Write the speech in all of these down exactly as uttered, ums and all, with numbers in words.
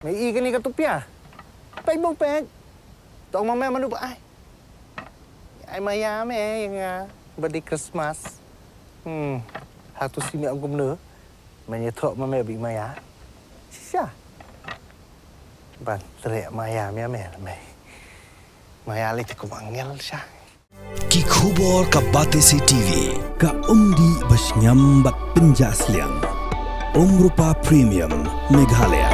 Me i kane ka tupia. Pek bong pek. Tong ma me manu ba ai. Ai maya me ïa nga. Ba di Christmas. Hmm. Hatu si me ong kumno. Me ïa thok ma me bi maya. Shisha. Ban trek maya me me me. Maya le te kum angel sha. Ki khubor ka Batesi TV, ka umdih ba shngiam bad pynjah sliang. Umrupa Premium, Meghalaya.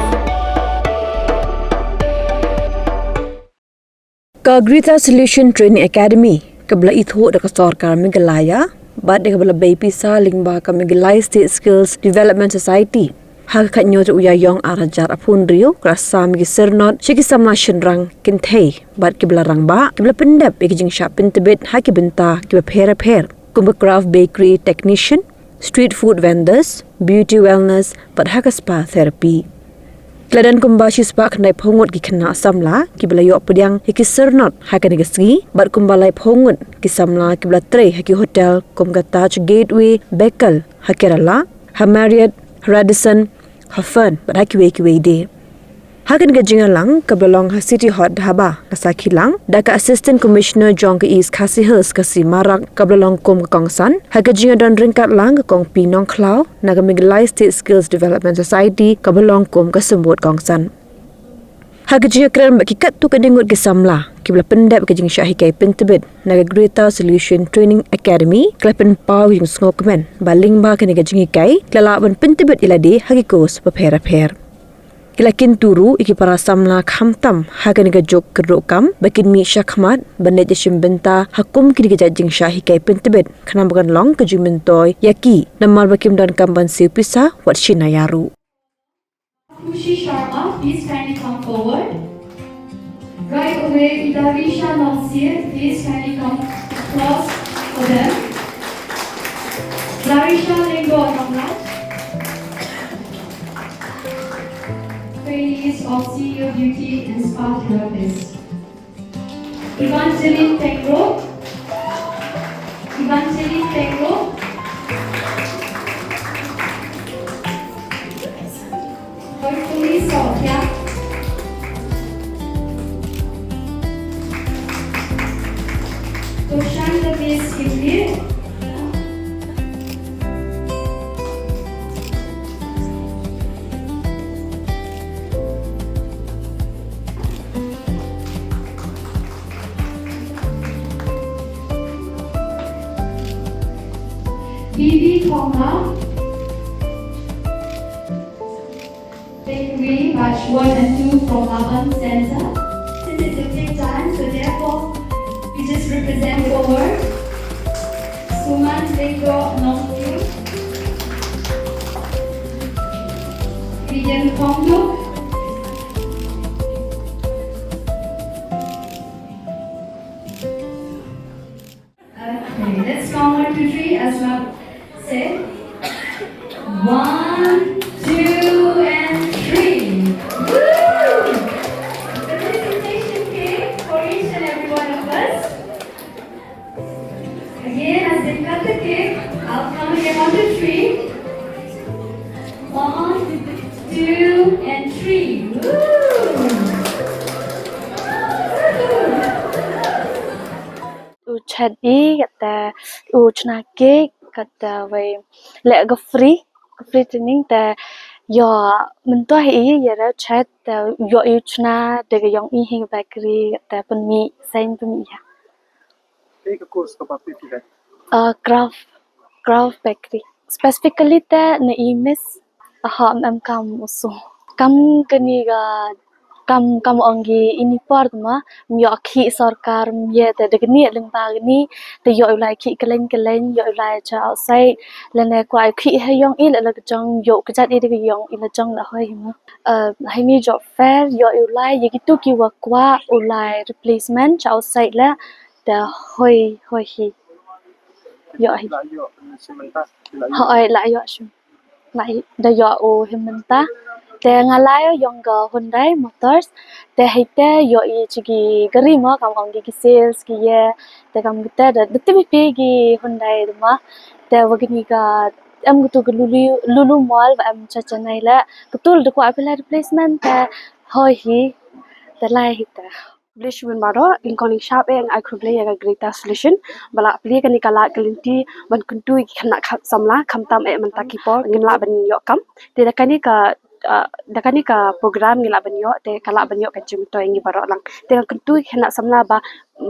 Ka Grita Solution Training Academy, kaba la ithuh da ka sorkar Meghalaya, bad da kaba la bei pisa lyngba ka Meghalaya State Skills Development Society. Ha ka khathynñiew tarik u Ïaïong ar hajar arphew hynriew, ka la sam ïa ki syrnod sha ki samla shynrang kynthei bad kiba la rangbah, kiba la pyndep ïa ki jingshah pyntbit ha ki bynta kiba pher bapher, kum ka craft bakery technician, street food vendors, beauty wellness bad ha ka spa therapy. Ki la don kumba shispah khyndaiphew ngut ki khynnah samla kiba la ïoh pdiang ïa ki syrnod ha kane ka sngi, bad kumba laiphew ngut ki samla kiba la trei ha ki hotel kum ka Taj Gateway, Bekal ha Kerala, ha Marriott, ha Radisson, ha Fern bad ha kiwei kiwei de. Ha kane ka jingïalang kaba la long ha City Hot Dhaba, ka Sakhilang, da ka Assistant Commissioner jong ka East Khasi Hills, ka Sima Rak, kaba la long kum ka kongsan, ha ka jingïadon ryngkat lang ka Kong P. Nongkhlaw na ka Meghalaya State Skills Development Society, kaba la long kum ka symbud kongsan. Ha ka jingïakren bad ki katto katne ngut ki samla kiba la pyndep ka jingshah hikai pyntbit na ka Grita Solution Training Academy, ka la pynpaw ka jingsngewkmen ba lyngba kane ka jinghikai, ki la lah ban pyntbit ïa lade ha ki course bapher bapher. Ki la kyntu ruh ïa ki para samla khamtam ha kane ka juk kyrduh kam ba kin mih shakhmat ban leit ïashim bynta ha kum kine ki jait jingshah hikai pyntbit, khnang ba kan long ka jingmyntoi ïa ki, namar ba kim donkam ban siew pisa wat shi naïa ruh. Khushi Sharma, please kindly come forward. Right away, Ilarisha Nongsier, please kindly come. Applause for them. Larisha Lenggo Nonglait, trainees of Senior Beauty and Spa Therapist. Evangeline Tengro. Evangeline Tengro. Joyfully Sawkya. Toshanda Miss Kimlir. Bibi Thongma. Bakery, batch one and two from Laban Center. This is a big time, so therefore, we just represent the work. Suman Lenggo Nongkyu. Vivian Kongduk. Okay, let's count one, two, three, as Mark said. One, two, and three. Woo! The presentation cake for each and every one of us. Again, as they cut the cake, I'll count again, one, two, three. One, two, and three. Woo! U chet i kata, u chna cake kata, wei leh ka free, ka free training te, ïoh mynta i ïa ra chet te, ïoh i u chna te ka ïong i hi bakery te, pynmih, seng pynmih ïa. Ei ka course kaba phi phi dei? Uh, craft, craft bakery. Specifically te na i miss, aha, em, em kam u su. Kam kani ka, kam, kam ong ki ini por te ma, ym ïoh khih sorkar, ym ïa te da kani lyngba kani, te ïoh u lai khih kylleng kylleng, ïoh u lai cha outside, lane kwah khih ha ïong i la la ka jong, ïoh ka jait i da ka ïong i la jong la hoi hi ma. Uh, ha ini job fair, ïoh u lai, ïa kitu ki wa kwah u lai replacement cha outside la, te hoi, hoi hi. Ïoh hi. La ïoh, hmm, shim mynta, la ïoh. Hoi, la ïoh shim. La i, da ïoh u hi mynta. Te nga lai ïong ka Hyundai Motors. Te hi te ïoh i chi ki kari mo, kam ong ki, ki sales, ki ye. Te kam kite da, da te pi pi ki Hyundai de mo. Te wa kini ka, em katu ka Lulu, Lulu Mall, wa em cha Chennai la. Katu da kwah phi lai replacement, te Hoi hi, te lai hi te. Khublei shibun baroh, ing kong ing shap eh, nga ai khublei ïa ka Greta Solution ba la plie kane ka lad ka lynti ban kyntu ïa ki khynnah samla, khamtam eh mynta ki por ngim lah ban ïoh kam. Te da kane ka, ah, da kane ka program ngi lah ban ïoh, te ka lah ban ïoh ka jingmyntoi ïa ngi baroh lang. Te ka kyntu ïa ki khynnah samla ba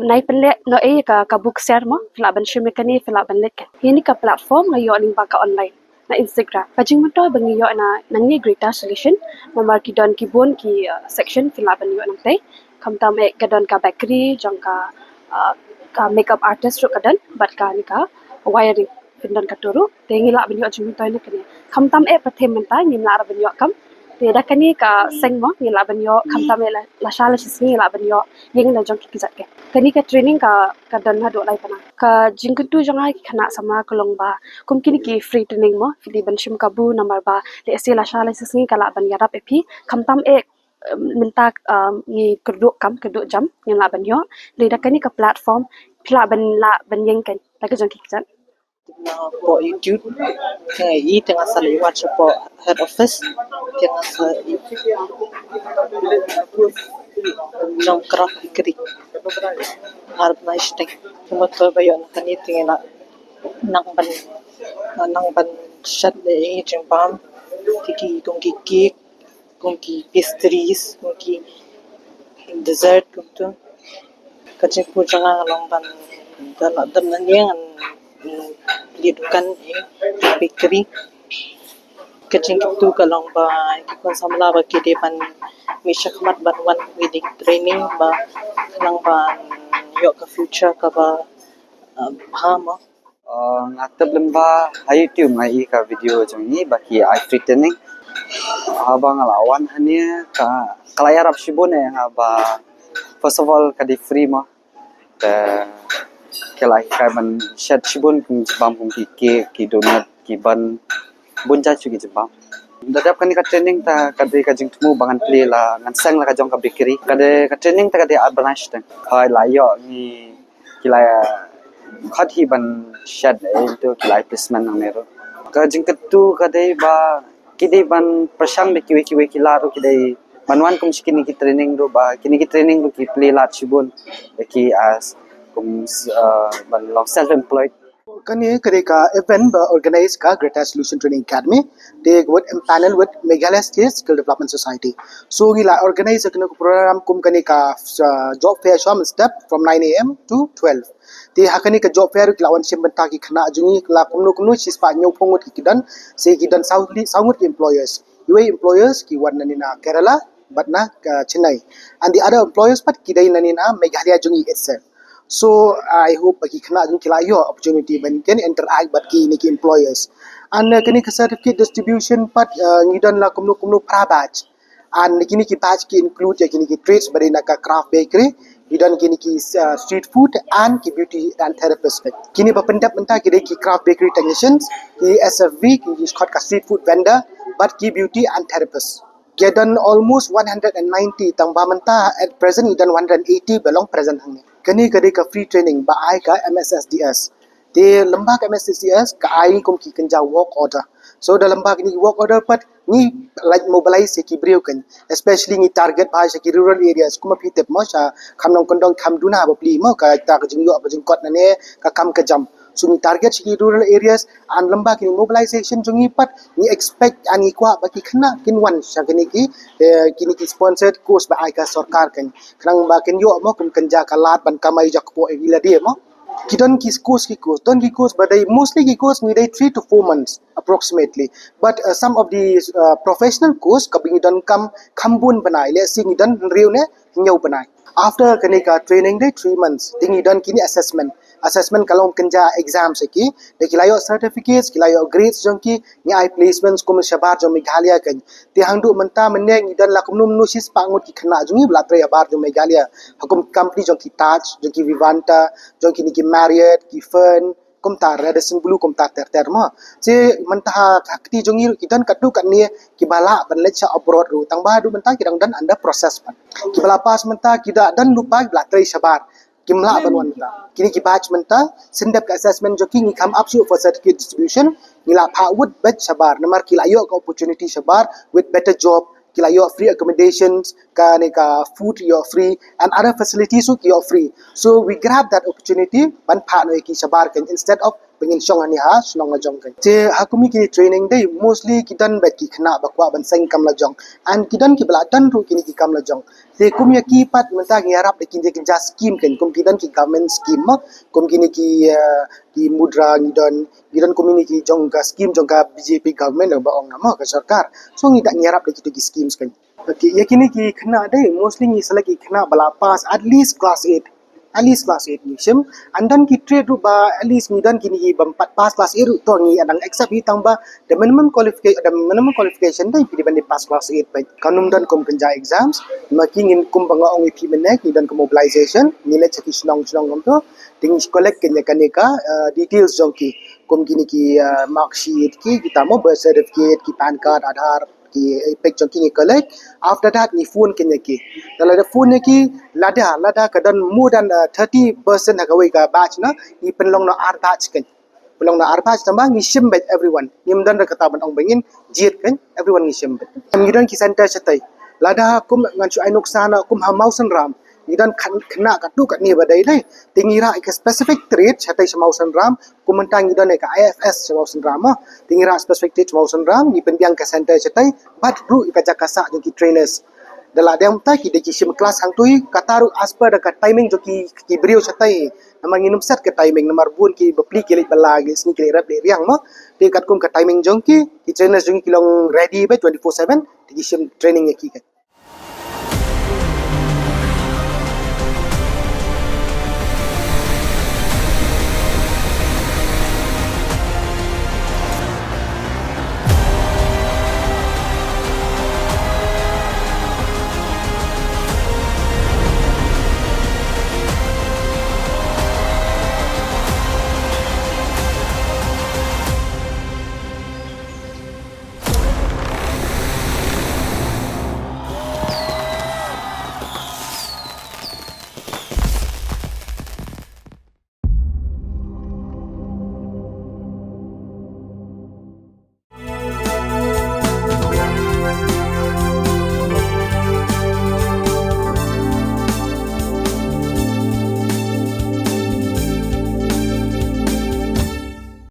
nai pynleh noh ei ka, ka book share mo, phi lah ban shim ïa kane, phi lah ban leit kan. Ïa kane ka platform nga ïoh lyngba ka online na Instagram. Ka jingmyntoi ba ngi ïoh na, na ngi Greta Solution, namar ki don ki bun ki, uh, section phi lah ban ïoh nangtei. Khamtam eh ka don ka bakery, jong ka, uh, ka makeup artist ruh ka don, bad kane ka wiring phin don kato ruh. Te ngi lah ban ïoh jingmyntoi na kane. Khamtam eh pat te mynta ngim lah ban ïoh kam. Te da kane ka seng mo ngi lah ban ïoh, khamtam eh la, lashai lashisngi ngi lah ban ïoh ïing la jong ki kjat ki. Kane ka training ka, ka don haduh lai pynah. Ka jingkyntu jong nga ïa ki khynnah samla ka long ba kum kine ki free training mo, phi dei ban shim kabu namar ba lehse lashai lashisngi ka lah ban ïarap ïa phi. Khamtam eh, em, mynta, em, ngi kyrduh kam, kyrduh jam, ngim lah ban ïoh. Lei da kane ka platform phi lah ban, lah ban ïeng kan la ka jong ki kjat. Tip na hapoh YouTube, te nga ïohi, te nga sa leit wad shapoh head office, te nga sa ïohi jong Craft Bakery. Ar bnai shiteng. Te mynta ba ïoh na kane te nga nang ban, nang ban shet leh ïa ki jingbam, te ki kum ki cake, kum ki pastries, kum ki dessert, kumto. Ka jingkyrduh jong nga ka long ban, da la dep na ïing ngan, mm, plie dukan, eh, bakery. Ka jingkyrduh ka long ba ki khun samla ba ki dei ban mih shakhmat ban wan welding training ba khnang ban ïoh ka future kaba, uh, bha mo. Uh, nga tip lyngba ha YouTube nga ïohi ka video jong ngi ba ki ai free training. Haba nga la wan hangne ka, ka la ïarap shibun eh, haba first of all ka dei free mo. Te ki la hikai ban shet shibun kum jingbam kum ki cake, ki donut, ki bun, bun jait shuh ki jingbam. Da dep kane ka training te ka dei ka jingthmu ba ngan plie la, ngan seng la ka jong ka bakery. Ka dei ka training te ka dei ar bnai shiteng. Hooid, la ïoh ngi, ki la khot hi ban shet, eh, ïa ki, ki la ai placement nangne ruh. Ka jingkyntu ka dei ba ki dei ban pyrshang da kiwei kiwei ki lad ruh, ki dei ban wan kum shi kine ki training ruh, ba kine ki training ruh ki plie lad shibun ïa ki as kum, uh, ban long self employed. Kane ka dei ka event ba organize ka Greta Solution Training Academy, they would empanel with Meghalaya State Skill Development Society. So ngi la organize kane ka program kum kane ka, uh, job fair shuwa mynstep from nine a m to twelve. Te ha kane ka job fair ki la wan shim bynta ki khynnah jong ngi, la kumno kumno shispah hynñiewphew ngut ki don, sa ki don saw ngut ki employers. Iwei employers ki wan nani na Kerala bad na, uh, Chennai. And the other employers pat ki dei nani na Meghalaya jong ngi itself. So I hope ba ki khynnah jong ngi ki la ïoh opportunity ban kin interact bad kine ki employers. And, uh, kane ka certificate distribution pat, uh, ngi don la kumno kumno phra batch. And kine ki batch ki include ïa kine ki trades ba dei na ka craft bakery, ngi don kine ki, uh, street food and ki beauty and therapist. Kine ba pyndep mynta ki dei ki craft bakery technicians, ki S F V, ki, ki khot ka street food vendor, bad ki beauty and therapist. Ki don almost one hundred and ninety, tang ba mynta at present ngi don one hundred and eighty ba long present hangne. Kane ka dei ka free training ba ai ka M S S D S. Te lyngba ka M S S D S ka ai kum ki kynja work order. So da lyngba kine ki work order pat ngi, like, mobilize ïa ki briew kan, especially ngi target bha sha ki rural areas, kumba phi tip mo, sha kham nongkyndong kham duna bapli mo, kata ka jingïoh ka jingkot nane ka kam ka jam. So ngi target sha ki rural areas, and lyngba kine mobilization jong ngi pat ngi expect and ngi kwah ba ki khynnah kin wan sha kine ki, eh, kine ki sponsored course ba ai ka sorkar kan, khnang ba kin ïoh mo kum kynja ka lad ban kamai jakpoh ïa ki lade mo. Ki don ki course, ki course, don ki course ba dei, mostly ki course ngi dei three to four months approximately. But, uh, some of the, uh, professional course kaba ngi donkam kham bun bnai, let's say ngi don hynriew ne hynñiew bnai. After kane ka training dei three months, te ngi don kine assessment. Assessment ka long kynja exams ïa ki, da ki la ïoh certificates, ki la ïoh grades jong ki, ngi ai placements kum shabar jong Meghalaya kan. Te hangduh mynta mynne ngi don la kumno kumno shispah ngut ki khynnah jong ngi ba la trei habar jong Meghalaya ha kum company jong ki Taj, jong ki Vivanta, jong kine ki Marriott, ki Fern, kumta Radisson Blu, kumta ter ter mo. Te mynta ha kti jong ngi ruh ki don katto katne kiba lah ban leit sha abroad ruh, tang ba haduh mynta ki dang don under process pat. Kiba la pass mynta ki da don lypa kiba la trei shabar. Kim lah ban wan mynta. Kine ki batch mynta, shen dep ka assessment jong ki ngi come up shuh for certificate distribution, ngi la phah wut batch shabar, namar ki la ïoh ka opportunity shabar with better job, ki la ïoh free accommodations, kane ka food ïoh free, and other facilities ruh ki ïoh free. So we grab that opportunity ban phah noh ïa ki shabar kan, instead of ba ngin shong hangne ha shnong la jong kan. Te ha kum ïa kine training dei mostly ki don bad ki khynnah ba kwah ban seng kam la jong, and ki don kiba la don ruh kine ki kam la jong. Te kum ïa ki pat mynta ngi ïarap da kine ki ja scheme kan, kum ki don ki government scheme mo, kum kine ki, eh, ki Mudra ngi don, ngi don kum kine ki jong ka scheme jong ka B J P government ba ong na mo, ka sorkar. So ngi da ngi ïarap da kito ki schemes kan. Okay, ïa kine ki khynnah dei mostly ngi select ki khynnah ba la pass at least class eight. At least class eight ngi shim. And then ki trade ruh ba at least ngi don kine ki bym pat pass class eight ruh to ngi dang accept hi, tang ba the minimum qualification, the minimum qualification dei phi dei ban dei pass class eight beit. Kan ym don kum kynja exams. Ma ki ngin kum ba nga ong ïa phi mynne ngi don ka mobilization, ngi leit sha ki shnong shnong kumto. Te ngi collect kan ïa kane ka, eh, details jong ki, kum kine ki, eh, mark sheet, ki kita mo, birth certificate, ki PAN card, Aadhaar, ki, eh, pek jong ki ngi collect. After that ngi phone kan ïa ki. Te lada phone ïa ki, lada, lada ka don more than, uh, thirty percent ha kawei ka batch na, ngi pynlong noh ar batch kan. Pynlong noh ar batch tang ba ngi shim beit everyone. Ngim don re kata ban ong ba ngin jied kan, everyone ngi shim beit. Ngi don ki center shatai. Lada kum ngan shu ai nuksa na kum ha Mawsynram, ngi don khynnah katto katne ba dei dei. Te ngi rah ïa ka specific trade shatai sha Mawsynram, kum mynta ngi don ïa ka I F S sha Mawsynram mo. Te ngi rah specific trade sha Mawsynram, ngi pynbiang ka center shatai bad ruh ïa ka jaka sah jong ki trainers. Da la dang mynta ki dei ki shim class hangtei, kata ruh as per da ka timing jong ki, ki briew shatai. Namar ngin ym set ka timing, namar bun ki bapli ki leit bylla, ki leit sngi, ki leit rep leit riang mo. Te katkum ka timing jong ki, ki trainers jong ki ki long ready beit twenty-four seven, te ki shim training ïa ki kan.